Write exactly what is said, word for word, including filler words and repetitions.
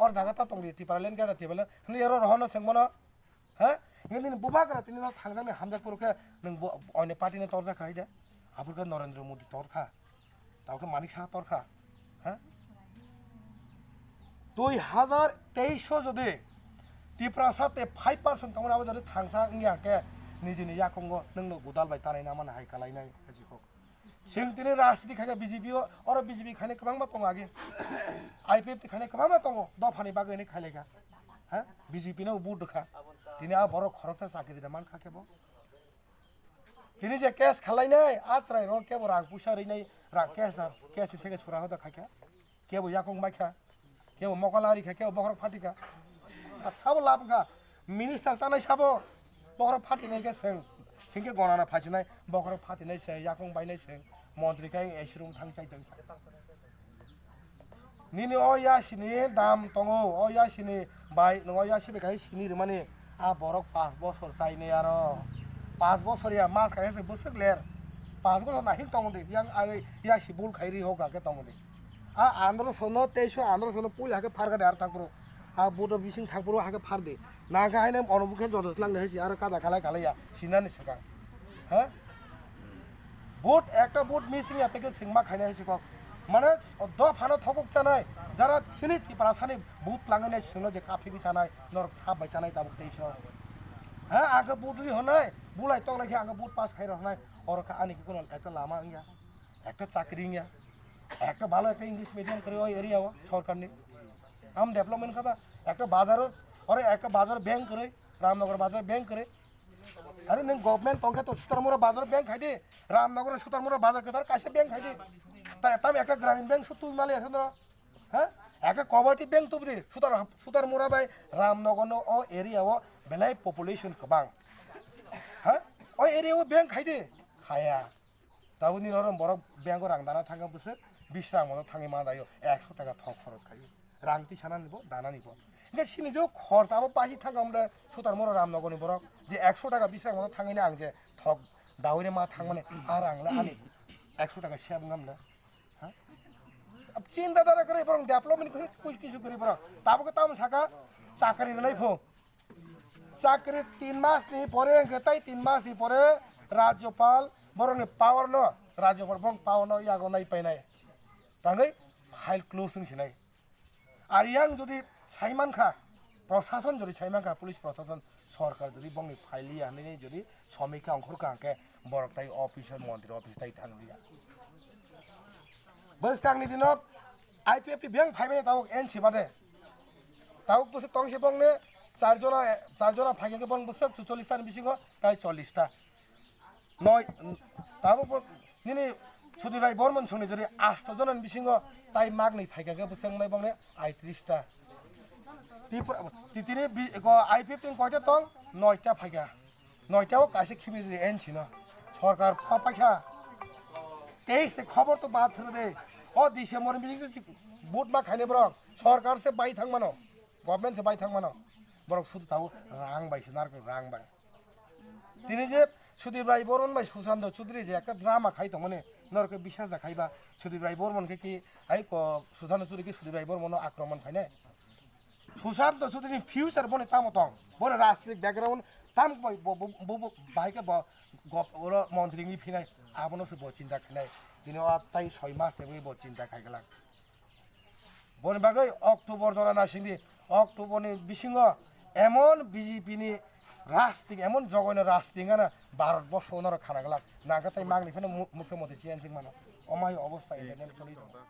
Or jaga ta tongdi Tipraland gana Tipraland. Hwnwi oro rohorno sengmano. Ha? Nini bubagra tini no thangjakni hamjak puru khe nwng bo oine party no torjak hai de. Abur khe Narendra Modi torkha. Tao khe Manik Saha torkha. Ha? Dui hazar teis o jodi Tiprasa te five percent tongmani abo jodi thangsa wngya khe nijini yakungo nwngno gudal bai tanai namani hai kalainai hai si kok. Chwng tini rajniti khaikha B J P o, oro B J P khainai kwbangma tongo age. I P F T khainai kwbangma tongo, dophani bagwi hwnwi khailaikha. Ha? B J P no vote rwkha. Tini a borok khoroksa chakri da mankha khe bo. Tini je case khalainai, a chwrairok kebo rang puisa rinai, rang case da, case ni theke sura hoda khaikha. Kebo yakung baikha, kebo mokol ari kha, kebo bokhorok phatikha. Sa-, sabo lab wngkha. Minister chanai sabo bokhorok phatinai khe seng, sengkhe gonana phaisinai, bokhorok phatinai seng, yakung bainai seng, montri khe A C room thang chai tong. Nini o yasini dam tongo, o yasini bai, nwng o yasi bai kaisa sini rwmani, a borok panch bosor chainai aro. Panch bosor ya mas kaisa se bwswk ler. Panch bosor nahik tongo de, yang ari yasi bul khai ri hok khe tongo de. A andro sono, teiso andro sono puila hake phar gade ar thakbro. A budo bising thakbro hake phar de. Nangkha haino ono bukhe joto tlang de hesi aro kada khalai khalai ya sinani swkang. Ha? Vote, ekta vote missing ya teke singma khaina hesi kok. Mane dophano thokok chanai, jara sini Tiprasani vote langani singno je kaphigwi chanai, norok sap bai chanai tabuk teiso. Ha, aga vote ri honai, bulai tongnai khe aga vote pass khai rok honai, oro kha ani kuno ekta lama wngya. Ekta chakri wngya, ekta bhalo ekta English medium kwrwi o area o sorkarni. Am development khaba, ekta bazar o, ore ekta bazar bank kwrwi, Ramnagar bazar bank kwrwi. Are nwng government tongkhe to Sutarmura bazar bank khaidi, Ramnagar Sutarmura bazar kwchar kaisa bank khaidi. Ta, tam ekta gramin bank su twi mali asundro. Ha? Ekta cooperative bank tubudi, Sutar, Sutarmura bai Ramnagar no o area o belai population kwbang. Ha? O area o bank khaidi, khaya. Tabuk nini oro borok bank o rang dana thangkha bwswk bis rang mono thangwi ma daio, ekso taka thok khoros khaio. Rang twi sanani bo, danani bo. Hingke sini je khorsa abo paisi thangkha omle Sutarmura Ramnagar ni borok je ekso taka bis rang mono thangwi ang je thok dawi ma thangmani a rang le ani ekso taka save wngam le. Ha? Ab chinta dara kwrwi borok development kwrwi koi kisu kwrwi borok. Tabuk tamo saka chakri rwnai pho. Chakri tin mas ni pore hwnkhe tai tin mas ni pore Rajyopal borokni power no, Rajyopal borok power no yago nai painai. Tangwi file close wng sinai. Ar yang jodi saimankha, prosason jodi saimankha, police prosason, sorkar jodi bongni file ya hinwi jodi somikha ongkhorkha hwnkhe borok tai office o montri office tai thanglia. Bwskangni dino I P F T bank phaimani tabuk N C bade. Tabuk bwswk tongse bongni char jona, char jona phaikhe bong bwswk chuchollis ta ni bisingo tai chollis ta. Noi, tabuk bo nini Sudhir Rai Bormon songni jori asto jona ni bisingo tai magni phaikha khe bwswk wngnai bongni aitris ta. Tripura, ti-, tini bi-, ko I P F T ni koita tong? Noita phaikha. Noita o kaisa khibi rwdi N C no. Sorkar pa paikha. Teis te khobor to baad phuru de. O December ni bising se vote ma khainai borok. Sorkar se bai thang mano. Government se bai thang mano. Borok sudu tabo rang bai se narwk rang bai. Tini je Sudip Rai Boron bai Susanto Chudri je ekta drama khai tongmani. Norok bisas da khaiba Sudip Rai Bormon khe ki ai ko Susanto Chudri ki Sudip Rai Bormon no akromon khainai. Susanto Chudri ni future boni tamo tong? Boni rajnitik background tam bai bo, bo, bo, bo, bahai khe bo gov-, oro montri wngwi phinai, abono se bo chinta khainai. Tini o tai soi mas tebwi bo chinta khai glak. Boni bagwi October jora nasingdi, October ni bisingo emon B J P ni rajnitik, emon jogoino rajnitik wngkha na Bharat borsho norok khana glak. Nangkha tai magni phano mu-, mukhyamantri change wngmano. Omai obostha India ni choli tongo.